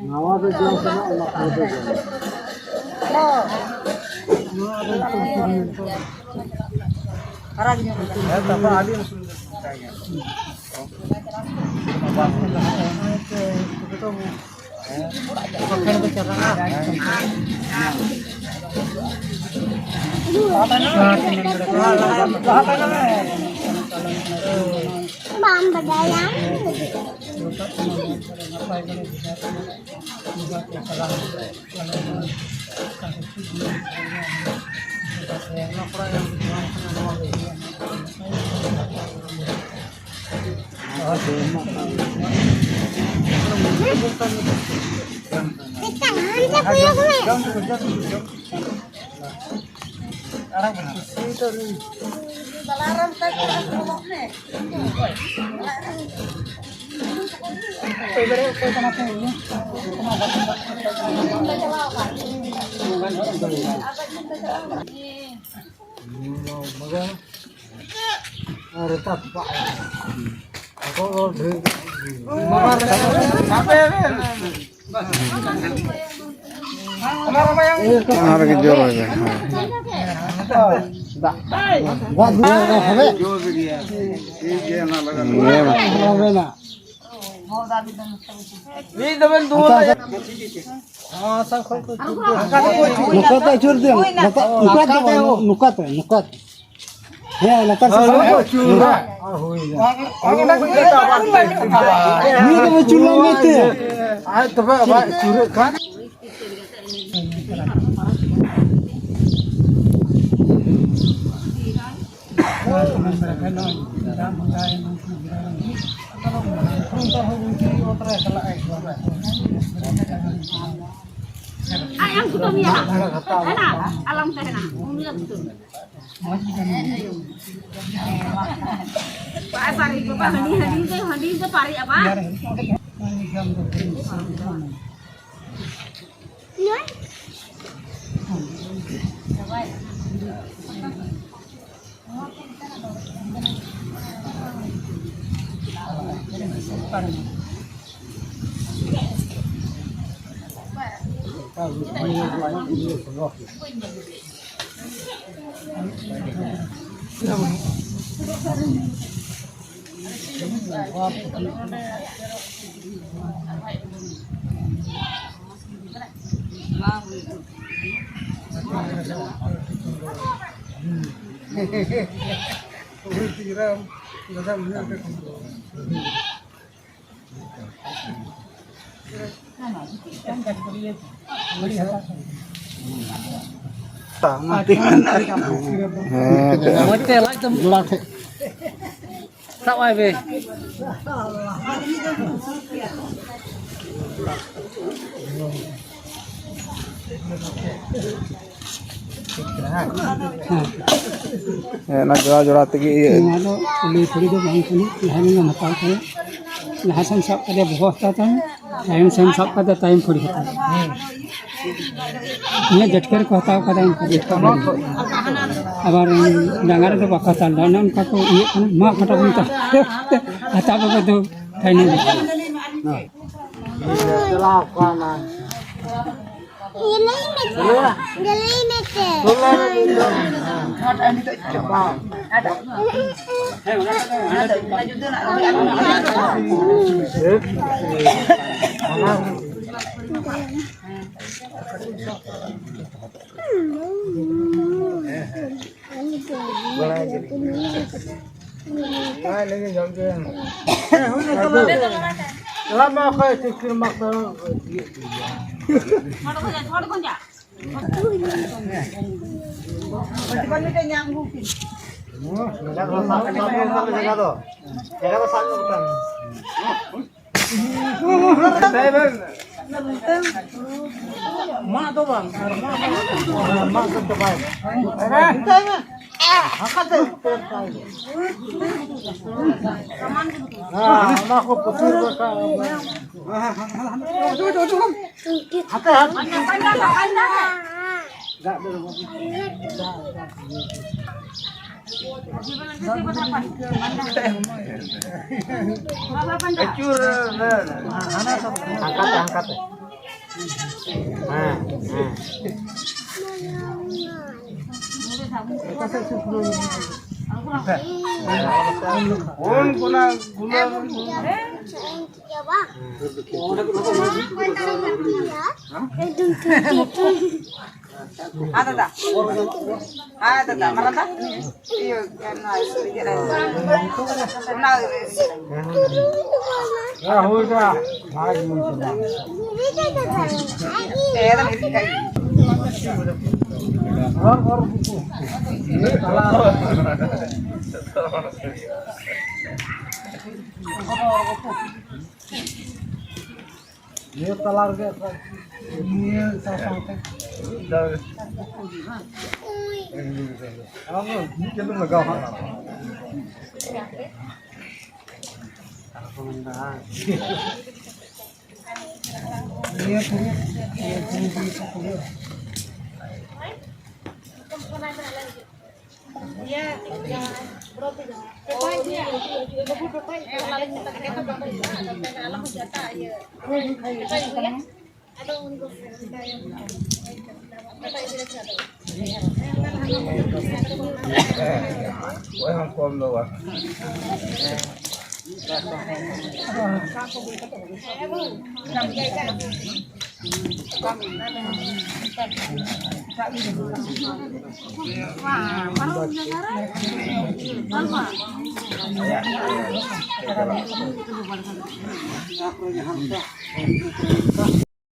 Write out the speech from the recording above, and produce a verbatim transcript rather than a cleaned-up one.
ᱱᱟᱣᱟ ᱫᱚ ᱡᱚᱢ ᱥᱟᱱᱟ, ᱚᱱᱟ ᱠᱚ ᱫᱚ ᱡᱚᱢ᱾ ᱦᱮᱸ, ᱛᱟᱯᱚᱨ ᱟᱹᱰᱤ ᱩᱥᱩᱞ ᱜᱮ᱾ ᱵᱟᱢ ᱵᱟᱰᱟᱭᱟ? ᱚᱱᱟ ᱨᱮᱜᱮ ᱡᱳᱨ ᱦᱚᱭ ᱢᱮ᱾ ᱦᱮᱸ᱾ ᱫᱟᱜ, ᱫᱟᱜ ᱫᱩᱞ ᱨᱮ ᱦᱟᱵᱮ᱾ ᱦᱮᱸ, ᱢᱟ᱾ ᱢᱤᱫ ᱫᱚᱵᱮᱱ ᱫᱩᱞ ᱨᱮ᱾ ᱱᱚᱝᱠᱟ ᱛᱮ ᱟᱹᱪᱩᱨ ᱫᱮ, ᱱᱚᱝᱠᱟ, ᱱᱚᱝᱠᱟ ᱛᱮ ᱵᱟᱝ, ᱱᱚᱝᱠᱟ ᱛᱮ, ᱱᱚᱝᱠᱟ ᱛᱮ᱾ ᱦᱮᱸ, ᱞᱟᱛᱟᱨ ᱥᱮᱫ ᱥᱟᱵ ᱢᱮ᱾ ᱱᱤᱭᱟᱹ ᱫᱚ ᱪᱩᱞᱟᱹ ᱢᱮ ᱛᱮ᱾ ᱟᱡ ᱛᱚᱵᱮ ᱟᱵᱟᱨ ᱪᱩᱨᱟᱹᱜ ᱠᱷᱟᱱ᱾ ᱟᱡ ᱮᱢ ᱠᱩᱴᱟᱹᱢ ᱮᱭᱟ ᱦᱟᱸᱜ᱾ ᱦᱮᱸ ᱱᱟ, ᱟᱞᱚᱢ ᱛᱟᱦᱮᱱᱟ, ᱩᱱᱤ ᱞᱮ ᱠᱩᱴᱟᱹᱢ᱾ ᱵᱟᱭ ᱯᱟᱨᱮᱡ ᱵᱟᱵᱟ, ᱦᱟᱺᱰᱤ, ᱦᱟᱺᱰᱤ ᱫᱚ, ᱦᱟᱺᱰᱤ ᱫᱚ ᱯᱟᱨᱮᱡ ᱟᱵᱟ᱾ ᱦᱮᱸ, ᱢᱚᱡᱽ ᱛᱮ ᱞᱟᱡ ᱫᱚᱢ ᱡᱚᱲᱟᱣ ᱴᱷᱮᱡ ᱥᱟᱵ ᱟᱭ ᱵᱮ᱾ ᱦᱮᱸ, ᱚᱱᱟ ᱡᱚᱲᱟ ᱡᱚᱲᱟ ᱛᱮᱜᱮ ᱤᱭᱟᱹ᱾ ᱱᱚᱣᱟ ᱫᱚ ᱩᱞᱤ ᱯᱷᱩᱲᱤ ᱫᱚ ᱵᱟᱝ ᱠᱟᱱᱟ, ᱡᱟᱦᱟᱸ ᱨᱮᱜᱮᱢ ᱦᱟᱛᱟᱣ ᱠᱟᱱᱟ, ᱞᱟᱦᱟ ᱥᱮᱱ ᱥᱟᱵ ᱠᱟᱛᱮ ᱵᱚᱦᱚᱜ ᱦᱟᱛᱟᱣ ᱛᱟᱢ, ᱛᱟᱭᱚᱢ ᱥᱮᱱ ᱥᱟᱵ ᱠᱟᱛᱮ ᱛᱟᱭᱚᱢ ᱯᱷᱩᱲᱤ ᱦᱟᱛᱟᱣ᱾ ᱤᱧᱟᱹᱜ ᱡᱟᱹᱴᱠᱟᱹ ᱨᱮᱠᱚ ᱦᱟᱛᱟᱣ ᱠᱟᱫᱟ, ᱚᱱᱠᱟ ᱡᱟᱹᱴᱠᱟᱹ ᱨᱮ᱾ ᱟᱵᱟᱨ ᱰᱟᱸᱜᱟ ᱨᱮᱫᱚ ᱵᱟᱠᱚ ᱦᱟᱛᱟᱣ ᱞᱮᱫᱟ, ᱚᱱᱮ ᱚᱱᱠᱟ ᱠᱚ ᱤᱭᱟᱹᱜ ᱠᱟᱱᱟ, ᱢᱟ ᱚᱠᱟᱴᱟᱜ ᱵᱚᱱ ᱦᱟᱛᱟᱣ? ᱦᱟᱛᱟᱣ ᱵᱟᱵᱟ ᱫᱚ ᱯᱷᱟᱭᱱᱟᱞ᱾ ᱪᱟᱞᱟᱣ ᱠᱟᱱᱟ᱾ ᱞᱟᱹᱭ ᱢᱮᱥᱮ᱾ ᱞᱟᱹᱭ ᱢᱮᱥᱮ᱾ ᱢᱟᱜ ᱫᱚ ᱵᱟᱝ, ᱟᱨ ᱢᱟᱜ ᱫᱚ ᱵᱟᱝ, ᱢᱟᱜ ᱫᱚ ᱪᱟᱵᱟᱭ ᱢᱮ᱾ ᱦᱟᱸᱠᱟᱛᱮ᱾ ᱦᱮᱸ, ᱚᱱᱟ ᱠᱚ ᱯᱩᱛᱩᱞ ᱨᱟᱠᱟᱵ᱾ ᱦᱟᱛᱮ, ᱦᱟᱛᱮ᱾ ᱟᱹᱪᱩᱨ᱾ ᱦᱟᱸᱠᱟᱛᱮ, ᱦᱟᱸᱠᱟᱛᱮ᱾ ᱦᱮᱸ, ᱦᱮᱸ᱾ ᱠᱚᱱ ᱠᱚᱱᱟ ᱜᱩᱞᱟᱹ ᱦᱮᱸ, ᱫᱟᱫᱟ᱾ ᱦᱮᱸ, ᱫᱟᱫᱟ, ᱢᱟᱨᱟᱝ ᱫᱟ᱾ ᱤᱭᱟᱹ, ᱚᱱᱟ, ᱚᱱᱟ, ᱚᱱᱟ, ᱦᱩᱭ ᱫᱟ᱾ ᱦᱮᱸ, ᱫᱟᱫᱟ, ᱦᱤᱡᱩᱜ ᱠᱷᱟᱡ᱾ ᱱᱤᱭᱟᱹ ᱛᱟᱞᱟ ᱨᱮᱜᱮ ᱱᱤᱭᱟᱹ ᱥᱟᱶ ᱥᱟᱶᱛᱮ ᱟᱨ ᱢᱤᱫ ᱪᱟᱸᱫᱳ ᱞᱟᱜᱟᱣ ᱦᱟᱸᱜ᱾ ᱱᱤᱭᱟᱹ ᱯᱩᱨᱟᱹ, ᱱᱤᱭᱟᱹ ᱯᱩᱨᱟᱹ ᱦᱩᱭᱩᱜᱼᱟ᱾